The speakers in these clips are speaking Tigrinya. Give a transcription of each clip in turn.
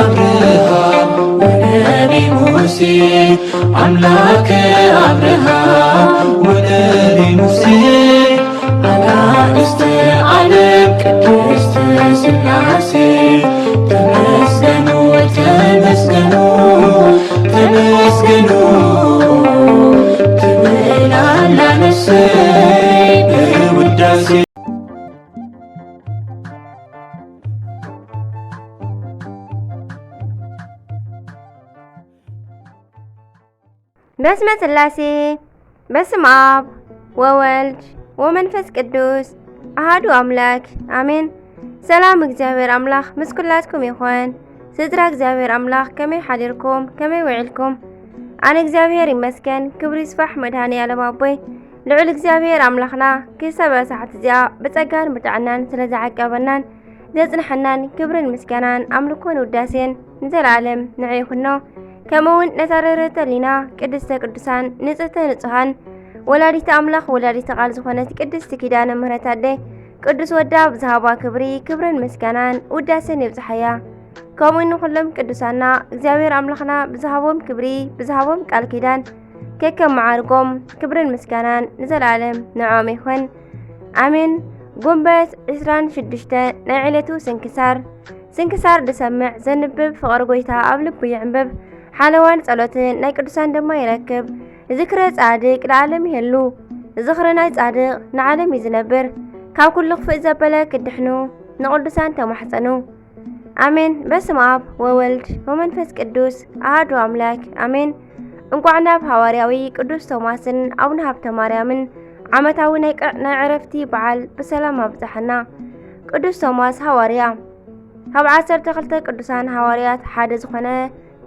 አብርሃም ወነቢ ሙሴ፣ አምላከ አብርሃም ወነቢ ሙሴ፣ አጋእዝተ ዓለም ቅድስት ሥላሴ፣ ተመስገኑ፣ ተመስገኑ፣ ተመስገኑ ትብል ኣላ ነፍሰይ በውዳሴ። በስመ ሥላሴ፣ በስመ አብ ወወልድ ወመንፈስ ቅዱስ አሐዱ አምላክ አሜን። ሰላም እግዚኣብሔር አምላኽ ምስ ኩላትኩም ይኹን። ስድራ እግዚኣብሔር ኣምላኽ ከመይ ሓዲርኩም? ከመይ ውዒልኩም? ኣነ እግዚኣብሔር ይመስገን፣ ክብሪ ይስፋሕ መድኃኔ ዓለም ኣቦይ። ልዑል እግዚኣብሔር ኣምላኽና ክሳብ እዛ ሰዓት እዚኣ ብጸጋን ብጥዕናን ስለ ዝዓቀበናን ዘጽንሐናን ክብርን ምስጋናን ኣምልኮን ውዳሴን ንዘለዓለም ንዓይ ይኹኖ። ከምኡ እውን ነታ ርህርህተ ህሊና ቅድስተ ቅዱሳን ንጽህተ ንጹሃን ወላዲተ ኣምላኽ ወላዲተ ቃል ዝኾነት ቅድስቲ ኪዳነ ምሕረት ኣደይ ቅዱስ ወዳ ብዝሃባ ክብሪ ክብርን ምስጋናን ውዳሴን ይብጽሓያ። ከምኡ ንኹሎም ቅዱሳና እግዚኣብሔር ኣምላኽና ብዝሃቦም ክብሪ ብዝሃቦም ቃል ኪዳን ከከም መዓርጎም ክብርን ምስጋናን ንዘለዓለም ንዕኦም ይኹን። ኣሜን። ጉንበት ዕስራን ሽዱሽተ ናይ ዕለቱ ስንክሳር። ስንክሳር ዝሰምዕ ዘንብብ ፍቕሪ ጎይታ ኣብ ልቡ ይዕንብብ። ሓለዋን ጸሎትን ናይ ቅዱሳን ድማ ይረክብ። ዝክረ ጻድቅ ለዓለም ይህሉ። ዝኽሪ ናይ ጻድቅ ንዓለም እዩ ዝነብር። ካብ ኩሉ ክፍእ ዘበለ ክድሕኑ ንቅዱሳን ተማሕጸኑ። ኣሜን። በስመ ኣብ ወወልድ ወመንፈስ ቅዱስ ኣሐዱ ኣምላክ ኣሜን። እንቋዕ ናብ ሃዋርያዊ ቅዱስ ቶማስን ኣቡነ ሃብተ ማርያምን ዓመታዊ ናይ ቅ-፣ ናይ ዕረፍቲ በዓል ብሰላም ኣብጽሓና። ቅዱስ ቶማስ ሃዋርያ። ካብ ዓሰርተ ክልተ ቅዱሳን ሃዋርያት ሓደ ዝኾነ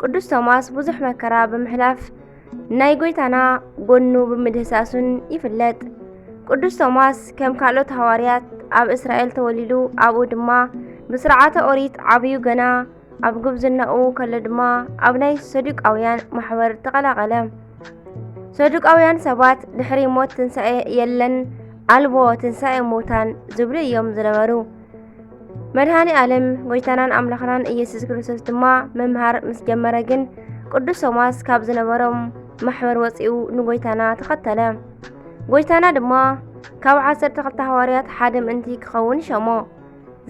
ቅዱስ ቶማስ ብዙሕ መከራ ብምሕላፍ ናይ ጎይታና ጎኑ ብምድህሳሱን ይፍለጥ። ቅዱስ ቶማስ ከም ካልኦት ሃዋርያት ኣብ እስራኤል ተወሊዱ፣ ኣብኡ ድማ ብስርዓተ ኦሪት ዓብዩ፣ ገና ኣብ ጉብዝናኡ ከሎ ድማ ኣብ ናይ ሰዱቃውያን ማሕበር ተቐላቐለ። ሰዱቃውያን ሰባት ድሕሪ ሞት ትንሳኤ የለን፣ ኣልቦ ትንሳኤ ሙታን ዝብሉ እዮም ዝነበሩ። መድኃኔ ዓለም ጎይታናን ኣምላኽናን ኢየሱስ ክርስቶስ ድማ ምምሃር ምስ ጀመረ ግን፣ ቅዱስ ቶማስ ካብ ዝነበሮም ማሕበር ወጺኡ ንጎይታና ተኸተለ። ጎይታና ድማ ካብ ዓሰርተ ክልተ ሃዋርያት ሓደ ምእንቲ ክኸውን ሸሞ።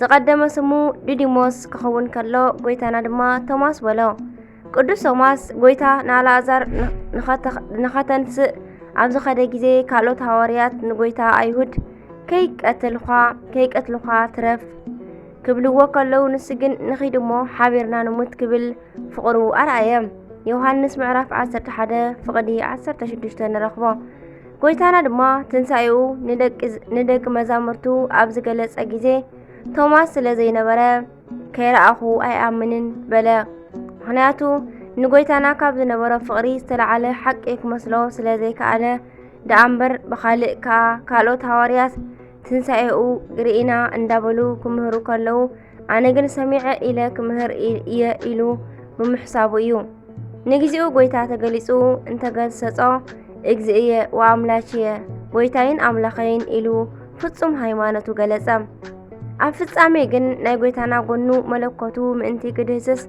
ዝቐደመ ስሙ ዲዲሞስ ክኸውን ከሎ፣ ጎይታና ድማ ቶማስ በሎ። ቅዱስ ቶማስ፣ ጎይታ ንኣልኣዛር ን-፣ ንኸተ-፣ ንኸተንስእ ኣብ ዝኸደ ግዜ፣ ካልኦት ሃዋርያት ንጎይታ ኣይሁድ፣ "ከይቀትልኳ፣ ከይቀትልኳ ትረፍ" ክብልዎ ከለዉ፣ ንሱ ግን፣ "ንኺድ እሞ ሓቢርና ንሙት" ክብል ፍቕሩ ኣርኣየ። ዮሃንስ ምዕራፍ ዓሰርተ ሓደ ፍቕዲ ዓሰርተ ሽዱሽተ ንረኽቦ። ጎይታና ድማ ትንሳኤኡ ንደቂ፣ ንደቂ መዛሙርቱ ኣብ ዝገለጸ ግዜ፣ ቶማስ ስለ ዘይነበረ፣ "ከይረኣኹ ኣይኣምንን" በለ። ምኽንያቱ፣ ንጎይታና ካብ ዝነበሮ ፍቕሪ ዝተለዓለ ሓቂ ክመስሎ ስለ ዘይከኣለ ደኣ እምበር፣ ብኻልእ ከኣ ካልኦት ሃዋርያት ትንሳኤኡ ርኢና እንዳበሉ ክምህሩ ከለዉ፣ ኣነ ግን ሰሚዐ ኢለ ክምህር ኢ-፣ እየ ኢሉ ብምሕሳቡ እዩ። ንግዚኡ ጎይታ ተገሊጹ እንተገሰጾ፣ "እግዚእየ ወኣምላክየ፣ ጎይታይን ኣምላኸይን" ኢሉ ፍጹም ሃይማኖቱ ገለጸ። ኣብ ፍጻሜ ግን ናይ ጎይታና ጎኑ መለኮቱ ምእንቲ ክድህስስ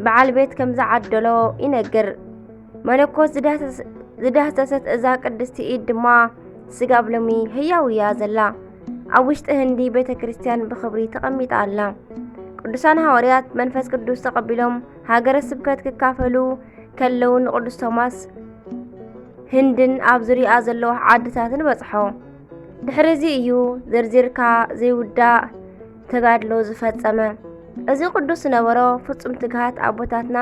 በዓል ቤት ከም ዝዓደሎ ይነግር። መለኮት ዝዳህሰስ-፣ ዝዳህሰሰት እዛ ቅድስቲ ኢድ ድማ ስጋብ ሎሚ ህያው እያ ዘላ። ኣብ ውሽጢ ህንዲ ቤተ ክርስቲያን ብኽብሪ ተቐሚጣ ኣላ። ቅዱሳን ሃዋርያት መንፈስ ቅዱስ ተቐቢሎም ሃገረ ስብከት ክካፈሉ ከለዉ ንቅዱስ ቶማስ ህንድን ኣብ ዙሪኣ ዘለዋ ዓድታትን በጽሖ። ድሕሪ እዚ እዩ ዘርዚርካ ዘይውዳእ ተጋድሎ ዝፈጸመ። እዚ ቅዱስ ዝነበሮ ፍጹም ትግሃት ኣቦታትና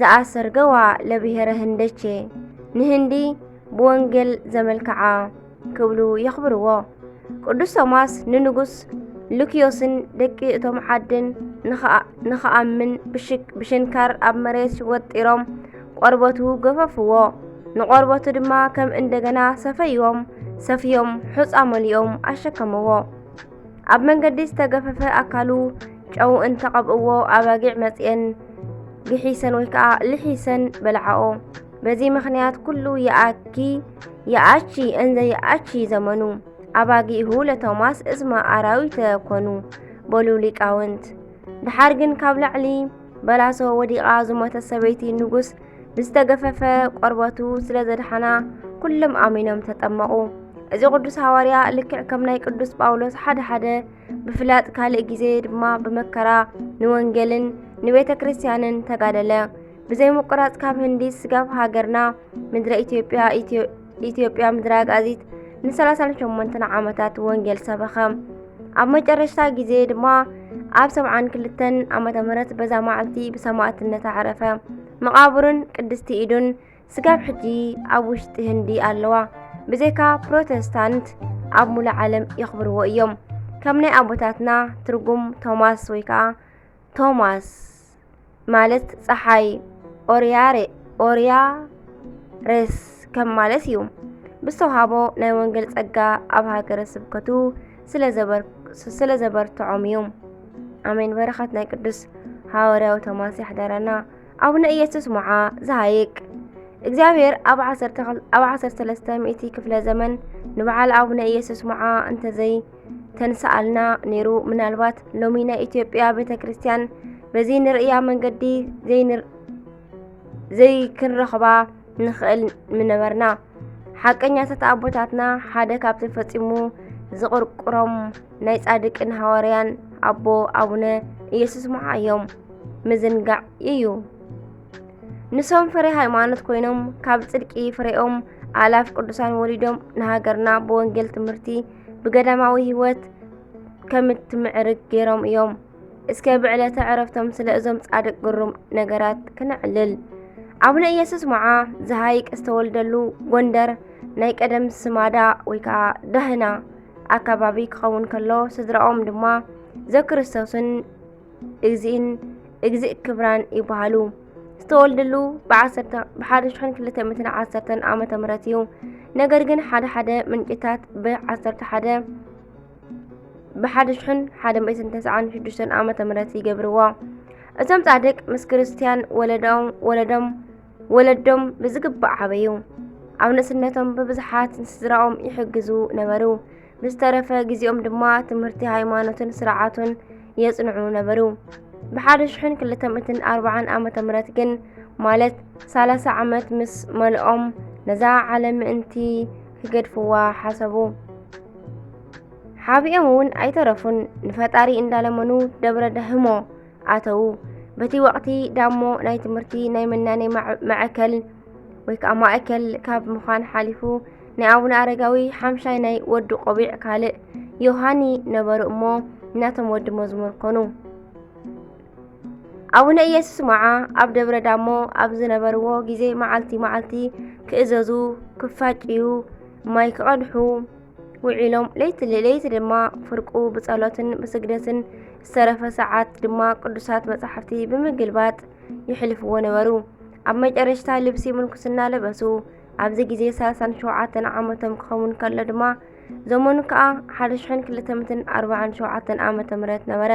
"ዘኣሰርገዋ ለብሔረ ህንደቼ ንህንዲ ብወንጌል ዘመልክዓ" ክብሉ የኽብርዎ። ቅዱስ ቶማስ ንንጉስ ሉክዮስን ደቂ እቶም ዓድን ንኸኣ-፣ ንኸኣምን ብሽክ-፣ ብሽንካር ኣብ መሬት ወጢሮም ቆርበቱ ገፈፍዎ። ንቆርበቱ ድማ ከም እንደገና ሰፈይዎም፣ ሰፍዮም ሑጻ መሊኦም ኣሸከምዎ። ኣብ መንገዲ ዝተገፈፈ ኣካሉ ጨው እንተቐብእዎ፣ ኣባጊዕ መጺኤን ግሒሰን ወይ ከኣ ልሒሰን በልዓኦ። በዚ ምኽንያት ኩሉ "የኣኪ፣ የኣቺ፣ እንዘ የኣቺ ዘመኑ፣ ኣባጊሁ ለቶማስ እስመ ኣራዊተ ኮኑ" በሉ ሊቃውንት። ደሓር ግን ካብ ላዕሊ በላሶ ወዲቓ ዝሞተት ሰበይቲ ንጉስ ብዝተገፈፈ ቆርበቱ ስለ ዘድሓና፣ ኩሎም ኣሚኖም ተጠመቑ። እዚ ቅዱስ ሃዋርያ ልክዕ ከም ናይ ቅዱስ ጳውሎስ ሓደ ሓደ ብፍላጥ ካልእ ግዜ ድማ ብመከራ ንወንጌልን ንቤተ ክርስቲያንን ተጋደለ። ብዘይ ምቁራጽ ካብ ህንዲ ስጋብ ሃገርና ምድረ ኢትዮጵያ፣ ኢትዮ-፣ ኢትዮጵያ ምድረ ኣጋዚት ን ሰላሳን ሸሞንተን ዓመታት ወንጌል ሰበኸ። ኣብ መጨረሽታ ግዜ ድማ ኣብ ሰብዓን ክልተን ዓመተ ምህረት በዛ መዓልቲ ብሰማዕትነት ኣዕረፈ። መቓብሩን ቅድስቲ ኢዱን ስጋብ ሕጂ ኣብ ውሽጢ ህንዲ ኣለዋ። ብዘይካ ፕሮቴስታንት ኣብ ሙሉእ ዓለም የኽብርዎ እዮም። ከም ናይ ኣቦታትና ትርጉም ቶማስ ወይ ከዓ ቶማስ ማለት ጸሓይ ኦርያሬ-፣ ኦርያሬስ ከም ማለት እዩ። ብዝተውሃቦ ናይ ወንጌል ጸጋ ኣብ ሃገረ ስብከቱ ስለ ዘበር-፣ ስለ ዘበርትዖም እዩ። ኣሜን። በረኸት ናይ ቅዱስ ሃዋርያዊ ቶማስ ይሕደረና። ኣቡነ ኢየሱስ ሞዓ ዘሃይቅ። እግዚኣብሔር ኣብ ዓሰርተ ክል-፣ ኣብ ዓሰርተ ሰለስተ ሚእቲ ክፍለ ዘመን ንበዓል ኣቡነ ኢየሱስ ሞዓ እንተዘይ ተንስኣልና ነይሩ፣ ምናልባት ሎሚ ናይ ኢትዮጵያ ቤተ ክርስቲያን በዚ ንርእያ መንገዲ ዘይንር-፣ ዘይክንረኽባ ንኽእል ምነበርና። ሓቀኛታት ኣቦታትና ሓደ ካብቲ ፈጺሙ ዝቕርቅሮም ናይ ጻድቅን ሃዋርያን ኣቦ ኣቡነ ኢየሱስ ሞዓ እዮም። ምዝንጋዕ እዩ። ንሶም ፍሬ ሃይማኖት ኮይኖም፣ ካብ ጽድቂ ፍሬኦም ኣላፍ ቅዱሳን ወሊዶም፣ ንሃገርና ብወንጌል ትምህርቲ፣ ብገዳማዊ ህይወት ከም እትምዕርግ ገይሮም እዮም። እስከ ብዕለተ ዕረፍቶም ስለ እዞም ጻድቅ ግሩም ነገራት ክነዕልል። ኣቡነ ኢየሱስ ሞዓ ዘሃይቅ ዝተወልደሉ ጎንደር ናይ ቀደም ስማዳ ወይ ከዓ ዳህና ኣካባቢ ክኸውን ከሎ፣ ስድራኦም ድማ ዘክርስቶስን እግዚእን እግዚእ ክብራን ይበሃሉ። ዝተወልደሉ ብዓሰርተ፣ ብሓደ ሽሕን ክልተ ሚእትን ዓሰርተን ዓመተ ምህረት እዩ። ነገር ግን ሓደ ሓደ ምንጭታት ብዓሰርተ ሓደ፣ ብሓደ ሽሕን ሓደ ሚእትን ተስዓን ሽዱሽተን ዓመተ ምህረት ይገብርዎ። እዞም ጻድቅ ምስ ክርስቲያን ወለዶም፣ ወለዶም፣ ወለዶም ብዝግባእ ዓበዩ። ኣብ ንእስነቶም ብብዙሓት ንስድራኦም ይሕግዙ ነበሩ። ብዝተረፈ ግዜኦም ድማ ትምህርቲ ሃይማኖትን ስርዓቱን የጽንዑ ነበሩ። ብሓደ ሽሕን ክልተ ሚእትን ኣርብዓን ዓመተ ምህረት ግን፣ ማለት ሰላሳ ዓመት ምስ መልኦም፣ ነዛ ዓለም ምእንቲ ክገድፍዋ ሓሰቡ። ሓቢኦም እውን ኣይተረፉን። ንፈጣሪ እንዳለመኑ ደብረ ዳህሞ ኣተዉ። በቲ ወቕቲ ዳሞ ናይ ትምህርቲ ናይ መናኔ ማዕ-፣ ማዕከል ወይ ከዓ ማእከል ካብ ምዃን ሓሊፉ፣ ናይ ኣቡነ ኣረጋዊ ሓምሻይ ናይ ወዲ ቆቢዕ ካልእ ዮሃኒ ነበሩ እሞ፣ ናቶም ወዲ መዝሙር ኮኑ። ኣቡነ ኢየሱስ ሞዓ ኣብ ደብረ ዳሞ ኣብ ዝነበርዎ ግዜ፣ መዓልቲ መዓልቲ ክእዘዙ፣ ክፋጭዩ፣ ማይ ክቐድሑ ውዒሎም፣ ለይቲ ለይቲ ድማ ፍርቁ ብጸሎትን ብስግደትን፣ ዝተረፈ ሰዓት ድማ ቅዱሳት መጻሕፍቲ ብምግልባጥ የሕልፍዎ ነበሩ። ኣብ መጨረሽታ ልብሲ ምንኩስና ለበሱ። ኣብዚ ግዜ ሰላሳን ሸውዓተን ዓመቶም ክኸውን ከሎ ድማ፣ ዘመኑ ከኣ ሓደ ሽሕን ክልተ ሚእትን ኣርባዓን ሸውዓተን ዓመተ ምህረት ነበረ።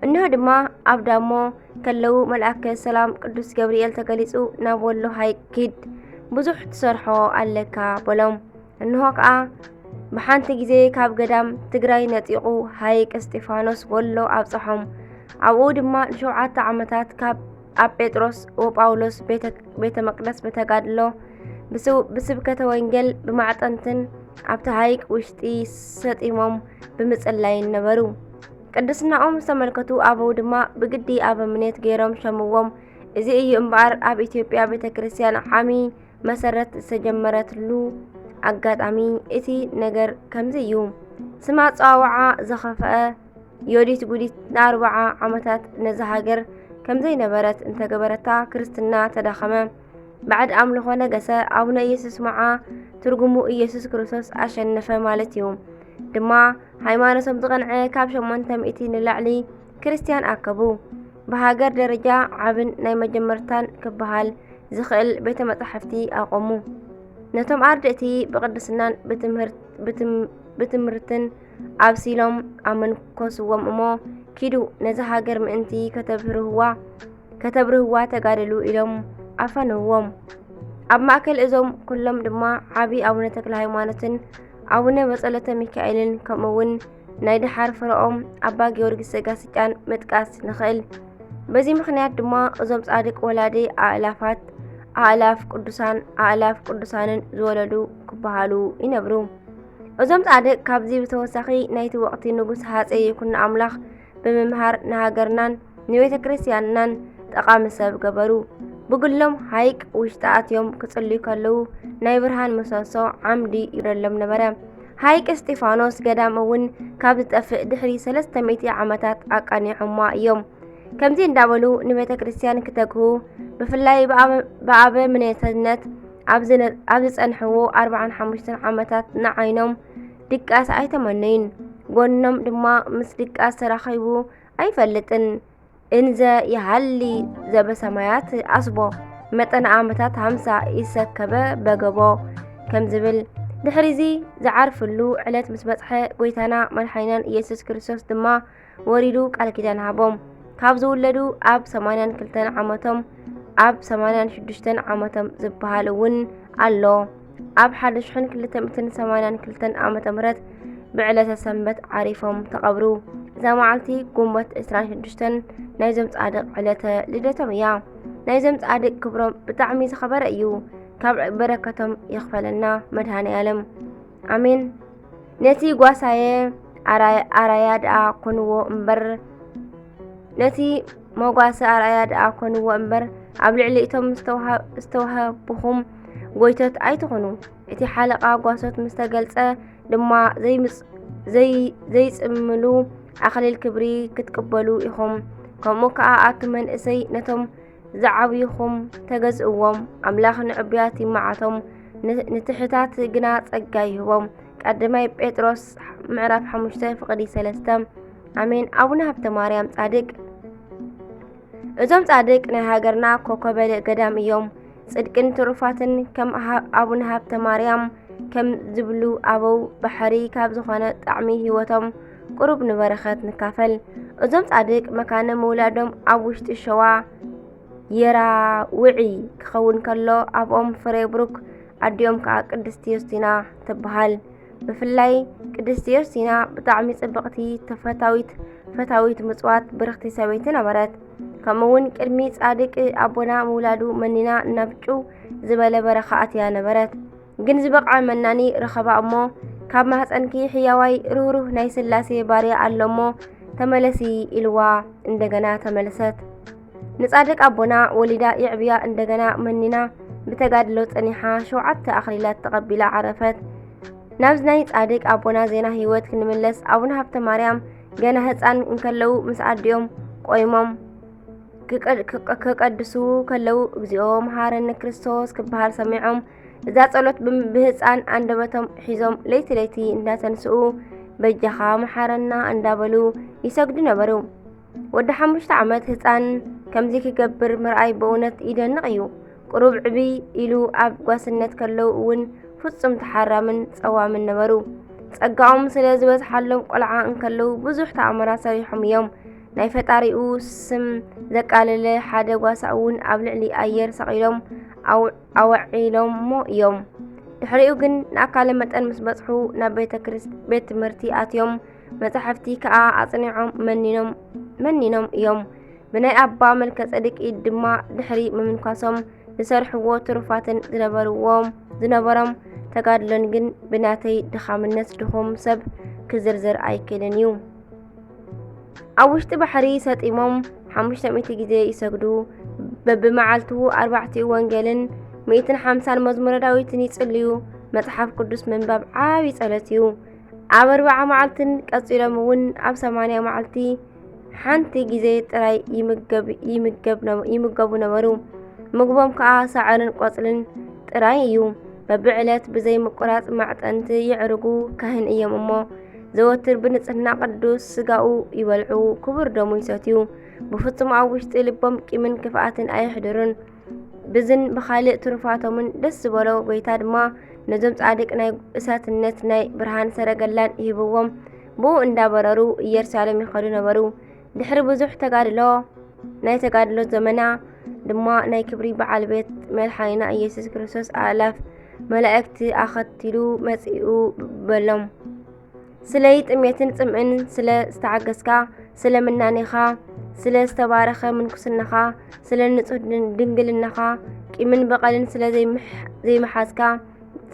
እንሆ ድማ ኣብ ዳሞ ከለዉ፣ መልኣከ ሰላም ቅዱስ ገብርኤል ተገሊጹ፣ ናብ ወሎ ሃይቅ ኪድ፣ ብዙሕ ትሰርሖ ኣለካ በሎም። እንሆ ከኣ ብሓንቲ ግዜ ካብ ገዳም ትግራይ ነጢቑ ሃይቅ እስጢፋኖስ ወሎ ኣብጽሖም። ኣብኡ ድማ ንሸውዓተ ዓመታት ካብ ኣብ ጴጥሮስ ወጳውሎስ ቤተ፣ ቤተ መቅደስ ብተጋድሎ ብስው-፣ ብስብከተ ወንጌል ብማዕጠንትን ኣብቲ ሃይቅ ውሽጢ ሰጢሞም ብምጽላይን ነበሩ። ቅድስናኦም ዝተመልከቱ ኣበው ድማ ብግዲ ኣበምኔት ገይሮም ሸምዎም። እዚ እዩ እምበኣር ኣብ ኢትዮጵያ ቤተ ክርስቲያን ዓሚ መሰረት ዝተጀመረትሉ ኣጋጣሚ። እቲ ነገር ከምዚ እዩ። ስም ኣጸዋውዓ ዝኸፍአ ዮዲት ጉዲት ንኣርብዓ ዓመታት ነዛ ሃገር ከም ዘይነበረት እንተገበረታ፣ ክርስትና ተዳኸመ፣ ባዕድ ኣምልኾ ነገሰ። ኣቡነ ኢየሱስ ሞዓ ትርጉሙ ኢየሱስ ክርስቶስ ኣሸነፈ ማለት እዩ። ድማ ሃይማኖቶም ዝቐንዐ ካብ ሸሞንተ ሚእቲ ንላዕሊ ክርስትያን ኣከቡ። ብሃገር ደረጃ ዓብን ናይ መጀመርታን ክበሃል ዝኽእል ቤተ መጻሕፍቲ ኣቆሙ። ነቶም ኣርድእቲ ብቅድስናን ብትምህርት-፣ ብትም-፣ ብትምህርትን ኣብሲሎም ኣመንኮስዎም እሞ፣ ኪዱ ነዛ ሃገር ምእንቲ ከተብርህዋ፣ ከተብርህዋ ተጋደሉ ኢሎም ኣፋነውዎም። ኣብ ማእከል እዞም ኩሎም ድማ ዓቢ ኣቡነ ተክለ ሃይማኖትን ኣቡነ በጸሎተ ሚካኤልን፣ ከምኡ እውን ናይ ደሓር ፍረኦም ኣባ ጊዮርጊስ ዘጋስጫን ምጥቃስ ንኽእል። በዚ ምኽንያት ድማ እዞም ጻድቅ ወላዲ ኣእላፋት ኣእላፍ ቅዱሳን ኣእላፍ ቅዱሳንን ዝወለዱ ክበሃሉ ይነብሩ። እዞም ጻድቅ ካብዚ ብተወሳኺ ናይቲ ወቕቲ ንጉስ ሃጸይ ይኩኖ ኣምላኽ ብምምሃር ንሃገርናን ንቤተ ክርስቲያንናን ጠቓሚ ሰብ ገበሩ። ብግሎም ሃይቅ ውሽጢ ኣትዮም ክጽልዩ ከለዉ ናይ ብርሃን ምሰሶ ዓምዲ ይረሎም ነበረ። ሃይቅ እስጢፋኖስ ገዳም እውን ካብ ዝጠፍእ ድሕሪ ሰለስተ ሚእቲ ዓመታት ኣቃኒዖማ እዮም። ከምዚ እንዳበሉ ንቤተ ክርስቲያን ክተግሁ ብፍላይ ብኣበ- ብኣበምኔትነት ኣብ ዝነ- ኣብ ዝጸንሕዎ ኣርባዓን ሓሙሽተን ዓመታት ንዓይኖም ድቃስ ኣይተመነዩን። ጎኖም ድማ ምስ ድቃስ ተራኺቡ ኣይፈልጥን። እንዘ ይሃሊ ዘበሰማያት ኣስቦ መጠነ ዓመታት ሃምሳ ይሰከበ በገቦ ከም ዝብል ድሕሪዚ ዝዓርፍሉ ዕለት ምስ በጽሐ ጎይታና መድሓኒናን ኢየሱስ ክርስቶስ ድማ ወሪዱ ቃል ኪዳን ሃቦም። ካብ ዝውለዱ ኣብ ሰማንያን ክልተን ዓመቶም ኣብ ሰማንያን ሽዱሽተን ዓመቶም ዝበሃል እውን ኣሎ። ኣብ ሓደ ሽሕን ክልተ ሚእትን ሰማንያን ክልተን ዓመተ ምህረት ብዕለተ ሰንበት ዓሪፎም ተቐብሩ። እዛ መዓልቲ ጉንበት ዕስራን ሽዱሽተን ናይዞም ጻድቕ ዕለተ ልደቶም እያ። ናይዞም ጻድቕ ክብሮም ብጣዕሚ ዝኸበረ እዩ። ካብ በረከቶም ይኽፈለና መድሃኔ ኣለም ኣሜን። ነቲ ጓሳየ ኣራያ ደኣ ኮንዎ እምበር ነቲ መጓሰ ኣርኣያ ደኣ ኮንዎ እምበር ኣብ ልዕሊ እቶም ዝተዋሃብኹም ጎይቶት ኣይትኹኑ። እቲ ሓለቓ ጓሶት ምስ ተገልጸ ድማ ዘይጽምሉ ኣኽሊል ክብሪ ክትቅበሉ ኢኹም። ከምኡ ከኣ ኣቱም መንእሰይ ነቶም ዝዓብዩኹም ተገዝእዎም። ኣምላኽ ንዕቡያት ይመዓቶም፣ ንትሕታት ግና ጸጋ ይህቦም። ቀዳማይ ጴጥሮስ ምዕራፍ ሓሙሽተ ፍቕዲ ሰለስተ። ኣሜን። ኣቡነ ሃብተ ማርያም ጻድቅ። እዞም ጻድቅ ናይ ሃገርና ኮኮበ ገዳም እዮም። ጽድቅን ትሩፋትን ከም ኣቡነ ሃብተ ማርያም ከም ዝብሉ ኣበው ባሕሪ ካብ ዝኾነ ጣዕሚ ህይወቶም ቁሩብ ንበረኸት ንካፈል። እዞም ጻድቅ መካነ ምውላዶም ኣብ ውሽጢ ሸዋ የራውዒ ክኸውን ከሎ ኣብኦም ፍሬ ብሩክ ኣዲኦም ከኣ ቅድስቲ ዮስቲና ትበሃል። ብፍላይ ቅድስቲ ዮስቲና ብጣዕሚ ጽብቕቲ፣ ተፈታዊት፣ ፈታዊት ምጽዋት፣ ብርኽቲ ሰበይቲ ነበረት። ከምኡ እውን ቅድሚ ጻድቅ ኣቦና ምውላዱ መኒና ናብ ጭው ዝበለ በረኻ ኣትያ ነበረት። ግን ዝበቕዐ መናኒ ረኸባ እሞ፣ ካብ ማህጸንኪ ሕያዋይ ርህሩህ ናይ ስላሴ ባርያ ኣሎ እሞ ተመለሲ ኢልዋ እንደገና ተመልሰት። ንጻድቅ ኣቦና ወሊዳ የዕብያ እንደገና መኒና ብተጋድሎ ጸኒሓ ሸውዓተ ኣኽሊላት ተቐቢላ ዓረፈት። ናብዚ ናይ ጻድቅ ኣቦና ዜና ህይወት ክንምለስ፣ ኣቡነ ሃብተ ማርያም ገና ህጻን እንከለዉ ምስ ኣዲኦም ቆይሞም ክቀድሱ ከለዉ፣ እግዚኦ መሓረኒ ክርስቶስ ክበሃል ሰሚዖም እዛ ጸሎት ብህጻን ኣንደበቶም ሒዞም ለይቲ ለይቲ እንዳተንስኡ በጃኻ መሓረና እንዳበሉ ይሰግዱ ነበሩ። ወዲ ሓሙሽተ ዓመት ህጻን ከምዚ ክገብር ምርኣይ ብእውነት ይደንቕ እዩ። ቁሩብ ዕብይ ኢሉ ኣብ ጓስነት ከለዉ እውን ፍጹም ተሓራምን ጸዋምን ነበሩ። ጸጋኦም ስለ ዝበዝሓሎም ቆልዓ እንከለዉ ብዙሕ ተኣምራት ሰሪሖም እዮም። ናይ ፈጣሪኡ ስም ዘቃለለ ሓደ ጓሳ እውን ኣብ ልዕሊ ኣየር ሰቒሎም ኣው- ኣወዒሎሞ እዮም። ድሕሪኡ ግን ንኣካለ መጠን ምስ በጽሑ ናብ ቤተ ክርስ- ቤት ትምህርቲ ኣትዮም መጻሕፍቲ ከኣ ኣጽኒዖም መኒኖም መኒኖም እዮም። ብናይ ኣባ መልከ ጸድቅ ኢድ ድማ ድሕሪ ምምንኳሶም ዝሰርሕዎ ትሩፋትን ዝነበርዎም ዝነበሮም ተጋድሎን ግን ብናተይ ድኻምነት ድኹም ሰብ ክዝርዝር ኣይክእልን እዩ። ኣብ ውሽጢ ባሕሪ ሰጢሞም ሓሙሽተ ሚእቲ ግዜ ይሰግዱ። በብመዓልቱ ኣርባዕቲኡ ወንጌልን ሚእትን ሓምሳን መዝሙረ ዳዊትን ይጽልዩ። መጽሓፍ ቅዱስ ምንባብ ዓቢ ጸሎት እዩ። ኣብ ኣርብዓ መዓልትን ቀጺሎም እውን ኣብ ሰማንያ መዓልቲ ሓንቲ ግዜ ጥራይ ይምገብ- ይምገብ ነ- ይምገቡ ነበሩ። ምግቦም ከኣ ሳዕርን ቆጽልን ጥራይ እዩ። በብዕለት ብዘይ ምቁራጽ ማዕጠንቲ የዕርጉ ካህን እዮም እሞ፣ ዘወትር ብንጽህና ቅዱስ ስጋኡ ይበልዑ፣ ክቡር ደሙ ይሰትዩ። ብፍጹም ኣብ ውሽጢ ልቦም ቂምን ክፍኣትን ኣየሕድሩን። ብዝን ብኻልእ ትሩፋቶምን ደስ ዝበሎ ጎይታ ድማ ነዞም ጻድቅ ናይ እሳትነት ናይ ብርሃን ሰረገላን ይህብዎም። ብኡ እንዳበረሩ ኢየሩሳሌም ይኸዱ ነበሩ። ድሕሪ ብዙሕ ተጋድሎ ናይ ተጋድሎ ዘመና ድማ ናይ ክብሪ በዓል ቤት መድሓኒና ኢየሱስ ክርስቶስ ኣእላፍ መላእክቲ ኣኸቲሉ መጺኡ በሎም። ስለይ ጥሜትን ጽምእን ስለ ዝተዓገስካ፣ ስለ ምናኔኻ ስለ ዝተባረኸ ምንኩስናኻ፣ ስለ ንጹህ ድን-፣ ድንግልናኻ፣ ቂምን በቐልን ስለ ዘይምሕ-፣ ዘይመሓዝካ፣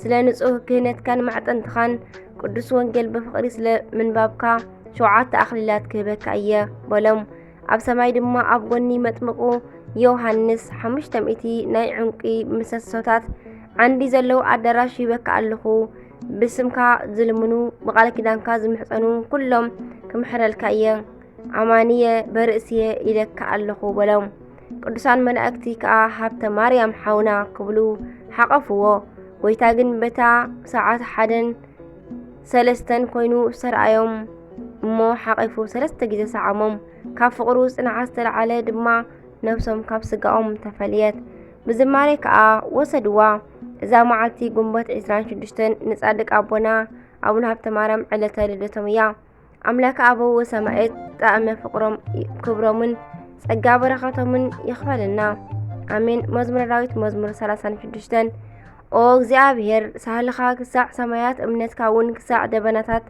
ስለ ንጹህ ክህነትካን ማዕጠንትኻን፣ ቅዱስ ወንጌል ብፍቕሪ ስለ ምንባብካ፣ ሸውዓተ ኣኽሊላት ክህበካ እየ በሎም። ኣብ ሰማይ ድማ ኣብ ጎኒ መጥምቁ ዮሃንስ ሓሙሽተ ሚእቲ ናይ ዕንቂ ምሰሶታት ዓንዲ ዘለዉ ኣዳራሽ ሂበካ ኣለኹ። ብስምካ ዝልምኑ፣ ብቃል ኪዳንካ ዝምሕጸኑ ኩሎም ክምሕረልካ እየ። ኣማንየ በርእስየ ኢለካ ኣለኹ በሎም። ቅዱሳን መላእክቲ ከኣ ሃብተ ማርያም ሓውና ክብሉ ሓቐፍዎ። ጎይታ ግን በታ ሰዓት ሓደን ሰለስተን ኮይኑ ዝተረኣዮም እሞ ሓቒፉ ሰለስተ ግዜ ሰዓሞም። ካብ ፍቕሩ ጽንዓት ዝተለዓለ ድማ ነብሶም ካብ ስጋኦም ተፈልየት። ብዝማሬ ከኣ ወሰድዋ። እዛ መዓልቲ ጉንበት ዕስራን ሽዱሽተን ንጻድቅ ኣቦና ኣቡነ ሃብተ ማርያም ዕለተ ልደቶም እያ። ኣምላከ ኣበው ወሰማኤት ጣዕመ ፍቕሮም ክብሮምን ጸጋ በረኸቶምን ይኽፈልና። ኣሜን። መዝሙረ ዳዊት መዝሙር ሰላሳን ሽዱሽተን። ኦ እግዚኣብሔር፣ ሳህልኻ ክሳዕ ሰማያት፣ እምነትካ እውን ክሳዕ ደበናታት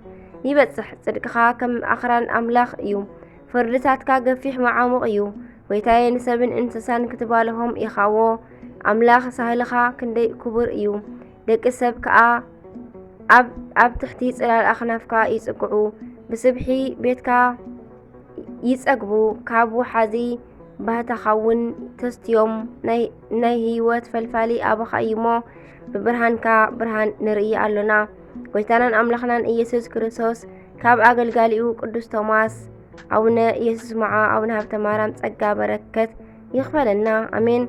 ይበጽሕ። ጽድቅኻ ከም ኣኽራን ኣምላኽ እዩ፣ ፍርድታትካ ገፊሕ መዓሙቕ እዩ። ጎይታየ፣ ንሰብን እንስሳን ክትባልሆም ኢኻዎ። ኣምላኽ ሳህልኻ ክንደይ ክቡር እዩ። ደቂ ሰብ ከኣ ኣብ፣ ኣብ ትሕቲ ጽላል ኣኽናፍካ ይጽግዑ፣ ብስብሒ ቤትካ ይጸግቡ። ካብ ወሓዚ ባህታኻ እውን ተስትዮም። ናይ፣ ናይ ህይወት ፈልፋሊ ኣባኻ እዩ እሞ፣ ብብርሃንካ ብርሃን ንርኢ ኣሎና። ጎይታናን ኣምላኽናን ኢየሱስ ክርስቶስ ካብ ኣገልጋሊኡ ቅዱስ ቶማስ፣ ኣቡነ ኢየሱስ መዓ፣ ኣቡነ ሃብተ ማርያም ጸጋ በረከት ይኽፈለና። ኣሜን።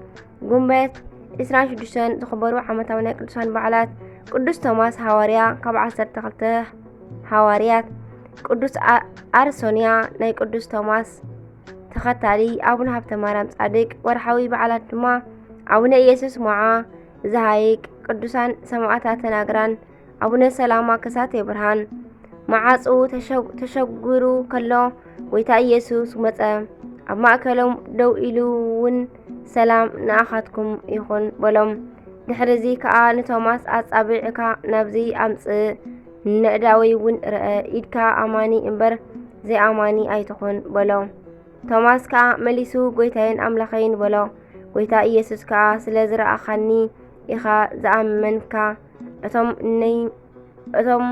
ጉንበት ዕስራን ሽዱሽተን ዝኽበሩ ዓመታዊ ናይ ቅዱሳን በዓላት። ቅዱስ ቶማስ ሃዋርያ ካብ ዓሰርተ ክልተ ሃዋርያት። ቅዱስ ኣ-፣ ኣርሶንያ ናይ ቅዱስ ቶማስ ተኸታሊ። ኣቡነ ሃብተ ማርያም ጻድቅ። ወርሓዊ በዓላት ድማ ኣቡነ ኢየሱስ ሞዓ ዘሃይቅ፣ ቅዱሳን ሰማዕታት ተናግራን፣ ኣቡነ ሰላማ ከሳቴ ብርሃን። መዓጹ ተሸ-፣ ተሸጉሩ ከሎ ጎይታ ኢየሱስ መጸ፣ ኣብ ማእከሎም ደው ኢሉ እውን ሰላም ንኣኻትኩም ይኹን በሎም። ድሕሪ እዚ ከኣ ንቶማስ ኣጻብዕካ ናብዚ ኣምጽእ፣ ነእዳወይ እውን ርአ፣ ኢድካ ኣማኒ እምበር ዘይኣማኒ ኣይትኹን በሎ። ቶማስ ከኣ መሊሱ፣ ጎይታዬን ኣምላኸይን በሎ። ጎይታ ኢየሱስ ከኣ፣ ስለ ዝረኣኻኒ ኢኻ ዝኣመንካ፣ እቶም ነይ-፣ እቶም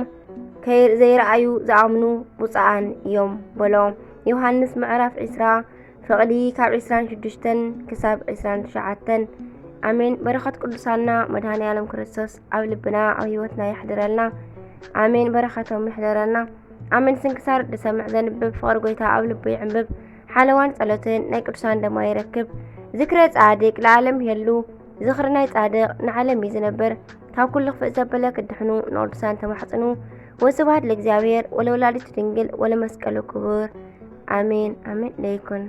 ከይ-፣ ዘይረኣዩ ዝኣምኑ ብፁዓን እዮም በሎ። ዮሃንስ ምዕራፍ ዕስራ፣ ፍቕዲ ካብ ዕስራን ሽዱሽተን ክሳብ ዕስራን ትሽዓተን። ኣሜን። በረኸት ቅዱሳና መድኃኔ ዓለም ክርስቶስ ኣብ ልብና ኣብ ሕይወትና ይሕደረልና። ኣሜን። በረኸቶም ይሕደረልና። ኣሜን። ስንክሳር ዝሰምዕ ዘንብብ ፍቕሪ ጎይታ ኣብ ልቡ ይዕንብብ። ሓለዋን ጸሎትን ናይ ቅዱሳን ደማ ይረክብ። ዝክረ ጻድቅ ለዓለም ይሄሉ። ዝኽሪ ናይ ጻድቅ ንዓለም እዩ ዝነብር። ካብ ኩሉ ክፍእ ዘበለ ክድሕኑ ንቅዱሳን ተማሕጽኑ። ወስብሐት ለእግዚኣብሔር ወለወላዲቱ ድንግል ወለመስቀሉ ክቡር። ኣሜን፣ ኣሜን። ለይኩን።